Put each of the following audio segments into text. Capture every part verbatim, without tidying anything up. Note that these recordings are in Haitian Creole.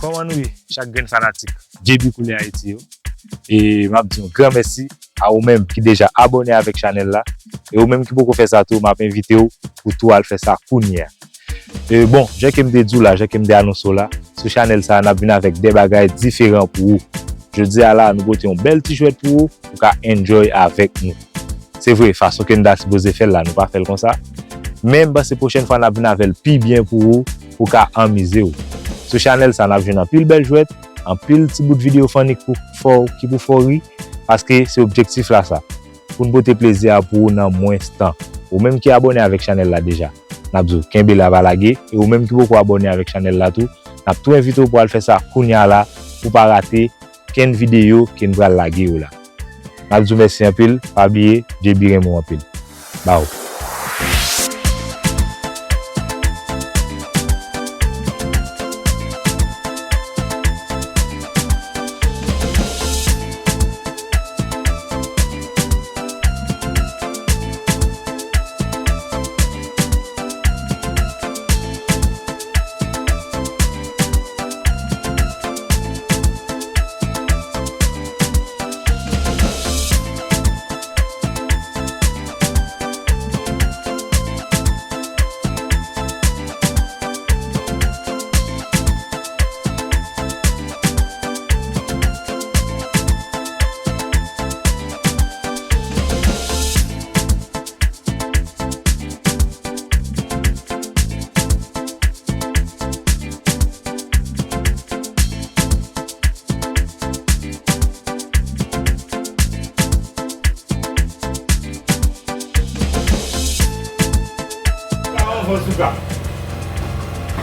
Kòman nou ye, chak grenn fanatik J B Koulè Ayiti yo? E m ap di yon gran mèsi a ou menm ki deja abòne avèk chanèl la. E ou menm ki poko fè sa tou, m ap envite w pou tou al fè sa kounye a. E bon, jan ke m te di w la, jan ke m te anonse w la, sou chanèl sa a, n ap vin avèk de bagay diferan pou ou. Jodi a la, nou pote yon bèl ti jwèt pou ou, ou ka enjoy avèk nou. Se vre, fason ke n ta sipoze fè l la, nou pa fè l konsa. Men m panse pwochèn fwa n ap vin avè l pi byen pou ou, pou w ka anmize w. Sou chanèl sa, n ap jwenn anpil bèl jwèt, anpil ti bout videyo funny pou fè w, ki pou fè w ri, paske se objektif la sa. Pou n pote plezi a pou ou nan mwens tan. Ou menm ki abòne avèk chanèl la deja, n ap di w kenbe la pa lage, e ou menm ki poko abòne avèk chanèl la tou, n ap tou envite w pou al fè sa kounye a la, pou w pa rate kenn videyo ke n pral lage yo la. N ap di w mèsi anpil, pa bliye, J B renmen w anpil. Baw. Ka anvan Souka.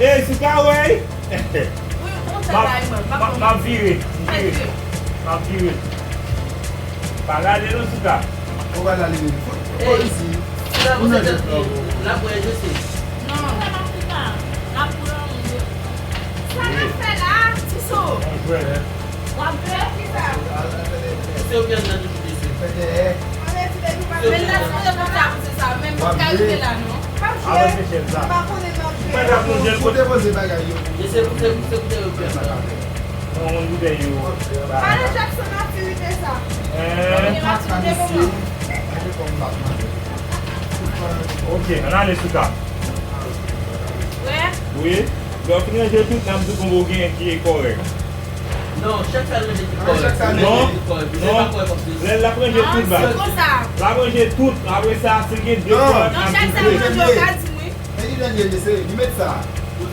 Ey, Souka, wey! M ap, m ap, m ap vire, m vire. M ap vire. Pa gade non, Souka. Ou pa gade li. Fout, fout isi. Ou nan jèt la, bro. L ap wè, je sais. Non. Sa n ap fè la, Tiso? Bon jwèt. W ap jwe? Kisa? Se yo ki anndan toujou, mesye. Fè dèyè. Men la, se pou te konn sa, pou se sa, men m pa ka rive la, non. M ap jwe. Avanse chèz la. M pa konnen m ap jwe. Mwen t ap manje l. Ou te poze bagay yo. E se pou, se pou, se pou te yo fè sa. Non, yon boutèy yo. Pale Jackson, matirite sa. Gen matirite moman. Ok, ann ale Souka. Wi. Lè w fin ranje tout, n ap di w konbo gen ki kòrèk. Non, chak sa l ranje ki kòrèk. Non, non. Lè l ap ranje tout, baz. L ap ranje tout. Apre sa, si l gen de kòrèk, n ap di de. Men ki jan l ye, mesye, li met sa.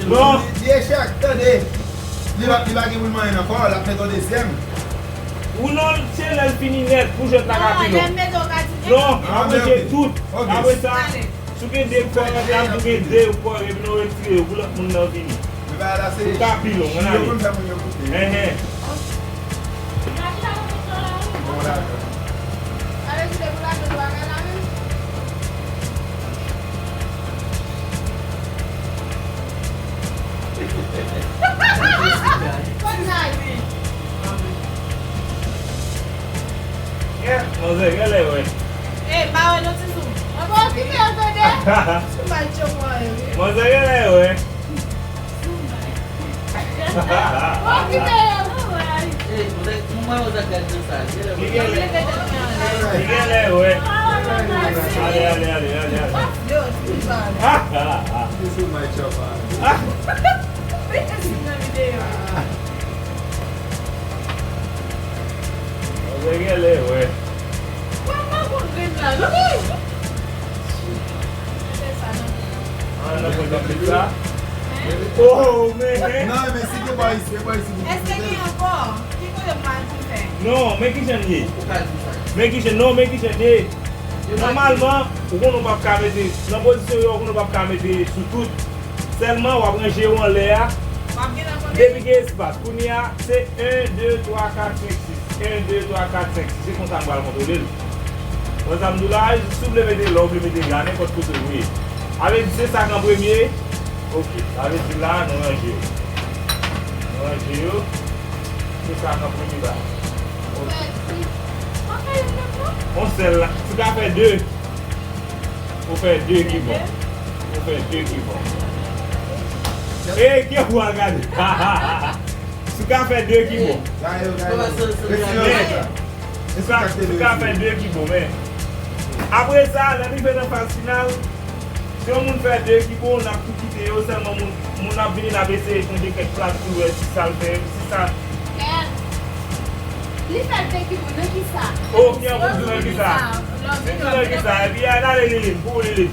Non. Li, li echèk, tande. Li pa, li pa gen pou l manyen ankò, l ap met yon dezyèm. Ou non, se lè l fini nèt, pou jwèt la ka pi long. Non, l ap ranje tout. Apre sa, si w gen de kòrèk, n ap di w gen de kòrèk, epi nou retire yo pou lòt moun nan vini. Pou ka pi long, ann ale. Enhen. Manzè, genlè wè. Ey, pa wè non, Tizou. Ann bon, kite yo tande. Sou may tchòp mwen, wi. Manzè, genlè wè. Bon, kite yo. Ey, mwen, mwen, mwen, gad nan sa. Li genlè. Li genlè wè. Ale, ale, ale, ale, ale. Yo, ti sa. Ah, ah, ah. Kite sou may tchòp, ah. Ah. Kite sou nan videyo. Mwen genlè wè. Mwen pa konn grenn la, non. Mete sa nan. Ah, nan pwen nan pit la. Oh, men. Non, men si gen bò isi, gen bò isi. Èske gen ankò? Ki kote m pral di fè? Non, men ki jan l ye. Men ki jan, non, men ki jan l ye. Nòmalman, ou konnen w p ap ka mete, nan pozisyon yo, ou konnen w p ap ka mete sou tout. Sèlman, w ap ranje yo anlè a. Depi gen espas. Kounye a, se en, de, twa, kat, senk, sis. En, de, twa, kat, senk, sis. Se konsa m pral kontwole l. Wè sa m di w la, si w vle mete la, w vle mete la, nenpòt kote w ye. Sa vle di se sa k an premye. Ok, sa vle di la, nou ranje yo. Nou ranje yo. Se sa k an premye ba. Ok. On sèl la. Si w ka fè de. Ou fè de ki bon. Ou fè de ki bon. Ey, gen pou al gade. Ka fè de ki bon. Gaye yo, gaye yo. Resi yo, men, sa. Ou ka, ou ka fè de ki bon, men. Apre sa, lè n rive nan faz final, si yon moun fè de ki bon, n ap tou kite yo, sèlman moun, moun ap vini, n ap eseye chanje kèk plas pou l wè si sa l fè, si sa. Li fè de ki bon, nan ki sa? O, ki an pou di nan ki sa? Se di nan ki sa? Epi, a, n ale Liline, pou ou, Liline.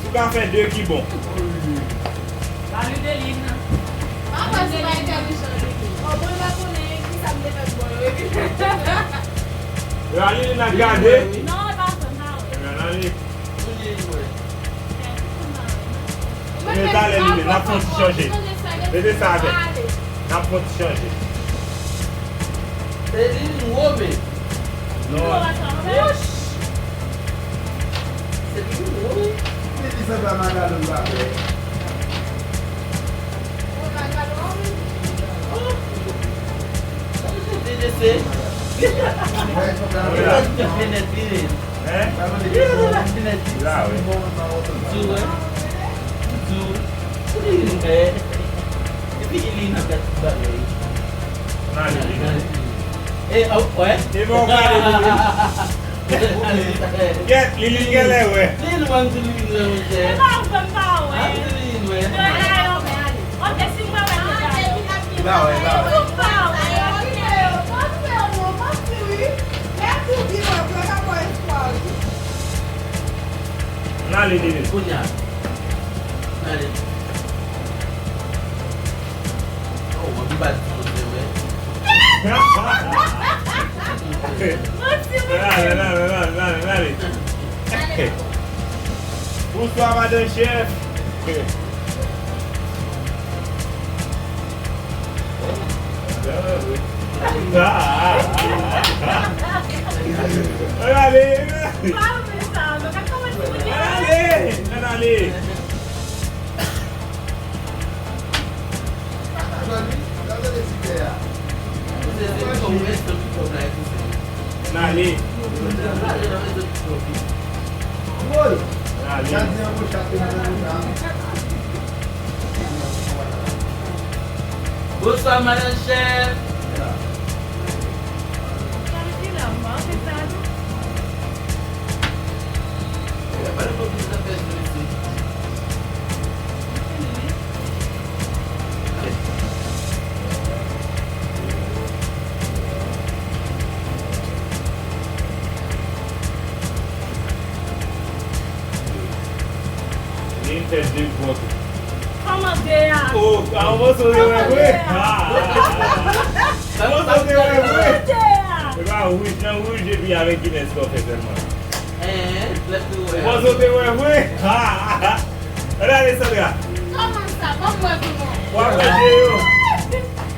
Si w ka fè de ki bon. Ba li de li nan. Pa kwè se pa entèlijan li. O, mwen pa konnen ki sa m te fè bò yo, epi. Rali li nan gade. Non, e pa sa, sa. Ebyen, rali. Men talè li, n ap fè yon ti chanje. Mete sa avè. N ap fè yon ti chanje. Se li n wo, men. Non. Wouch! Se li n wo, wi. Li di se pa magalon pa fè. Kèt, Liline genlè wè. Liline wè, m di Liline wè, monchè. E pa vre, m pa wè. A, m di Liline wè. Mwen ale, mwen ale. Ok, si mwen wè, mwen ale. M pa wè, m pa wè. M pa wè. M ale, Liline. Kounye a. M ale. Oh, mwen ki bat ti kote, men. Manti, manti. Lale, lale, lale, lale, lale. Bonswa, madanm chèf. Lale. Pa ouvri sa, men gad kòman ti moun nan. Lale, lale. N ale. N ale. Bonswa, madanm chèf. Li fè de gwo tou. Kòman de a? O, a, ou panse w te wè vre? Ou panse w te wè vre? Kòman de a? E pa wouj, nan wouj epi avèk Guinness kò fè sèlman. Ou panse w te wè vre? Gade Sandra. Kòman sa? Ban m wè kòman. W ap manje yo.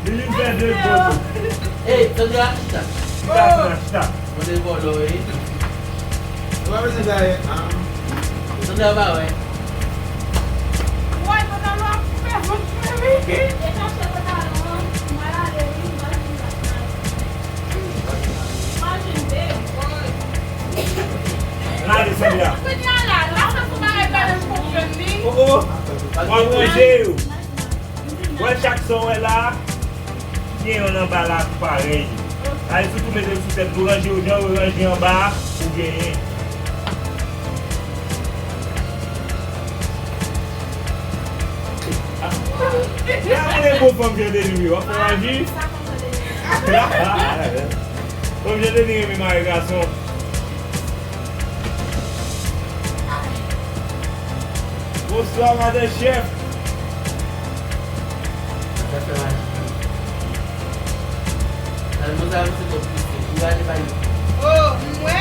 Li vin fè de gwo tou. Ey, Sandra, chita. Chita, Sandra, chita. Mwen te vòlò, wi. Ou pa bezwen gaye, a. Sandra pa wè. Woy, pantalon ap koupe vant mwen, wi. E chache pantalon an, mwen ale, wi, mwen vin la. Imagine, babe. Gade, Sandra. Kounye a la, la fè sou bagay gade m konprann li. O, o. W ap ranje yo. Wè chak sa w wè la, gen youn anba la tou parèy. Sa vle di si w tou mete l sou tèt, ou ranje yo jan yo ranje anba a, ou genyen. Ah. Gade yon bon fanm jan de li, w ap fè maji. Fanm jan de li renmen mare gason. Bonswa, madan chèf. Sa fè maji. Nan mwen sa, se twòp plis. Ou gade pa yo. Oh, m wè.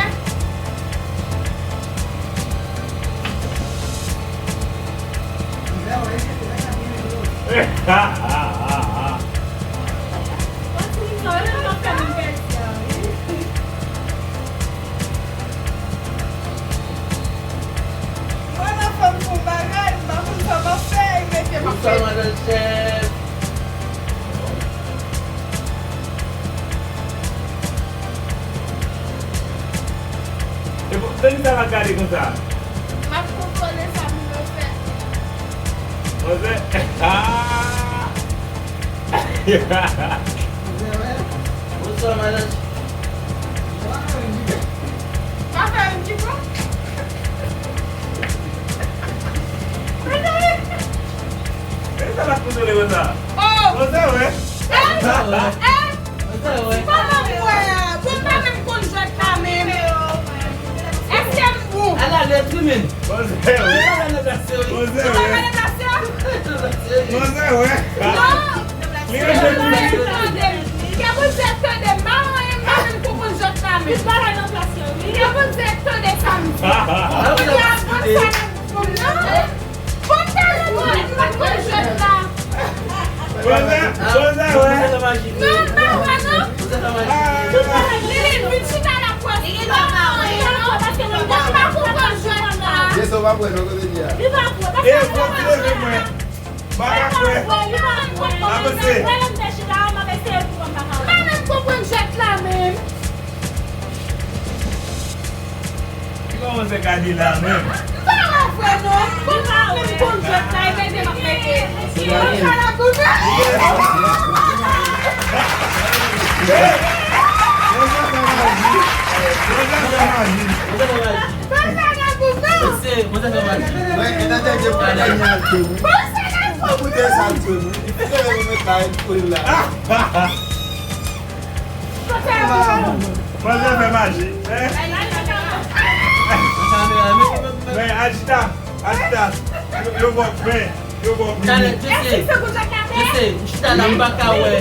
Mwen nan fanm pou bagay, m pa konn sa m ap fè, e mete m ap fè. Bonswa, madan chèf. E pou, se ki sa l ap gade konsa? M ap kontwole sa pou yo fè. Manzè, ah! Bonswa, madanm. Pa fè yon ti bon. E sa l ap kontwole konsa? Oh! Konsa, wè. Eh! Eh! Kòman m wè a? Bon, m pa menm konn jwèt la menm. Èske m bon? Ala lèt wi menm. Konsa, wè. Konsa, wè. Konsa, wè. Non. Li rete tou. Tande m. Kè bon Dye tande m. M pa wè anyen, m pa menm konprann jwèt la menm. Li pa la nan plas yo, wi. Kè bon Dye tande sa m di. Kounye a, bon, sa nan fòm nan. Bon, tande m, m pa konn jwèt la. Konsa, konsa, wè. Non, m pa wè, non. Li, li vin chita la pwès. Li pa wè, non, paske mwen, mwen pa konprann jwèt la. Jeso pa wè, non, kote li a? Li pa wè, paske mwen pa konprann. Ba pa kwè. Avanse. Mwen menm konprann jwèt la menm. Ki kòmanse gade la menm? M pa wè vre non. Bon, m pa menm konn jwèt la, e mete m ap mete. Konsa la goumen. Konsa sa maji. Konsa sa maji. Konsa la goumen. Mwen, e nan dènye pou dènye al tou. Konsa la goumen. Koute sa l tou. Li fè mwen met la, li koul la. Panse fè maji. Men, Achita, Achita. Yo, yo bò, men, yo bò. Talè, Jese. Jese, m chita la, m pa ka wè.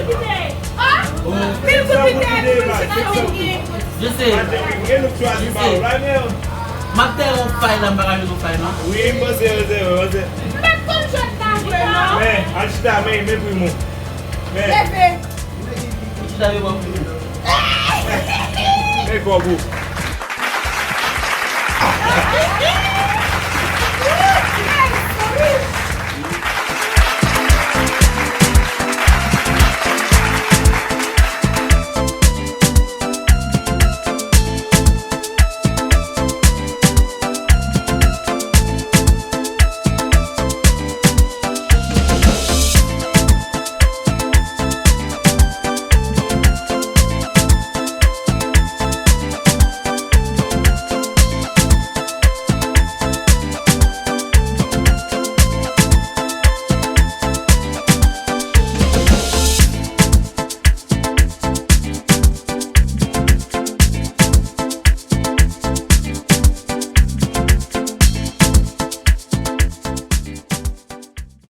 Jese. Jese. M ap dèyè yon fay la, m pa ka jwenn yon fay non. Wi, m panse, panse, panse. Men, Achita, men, men primo. Men. Leve. Chita yo ban m. Men kòb ou.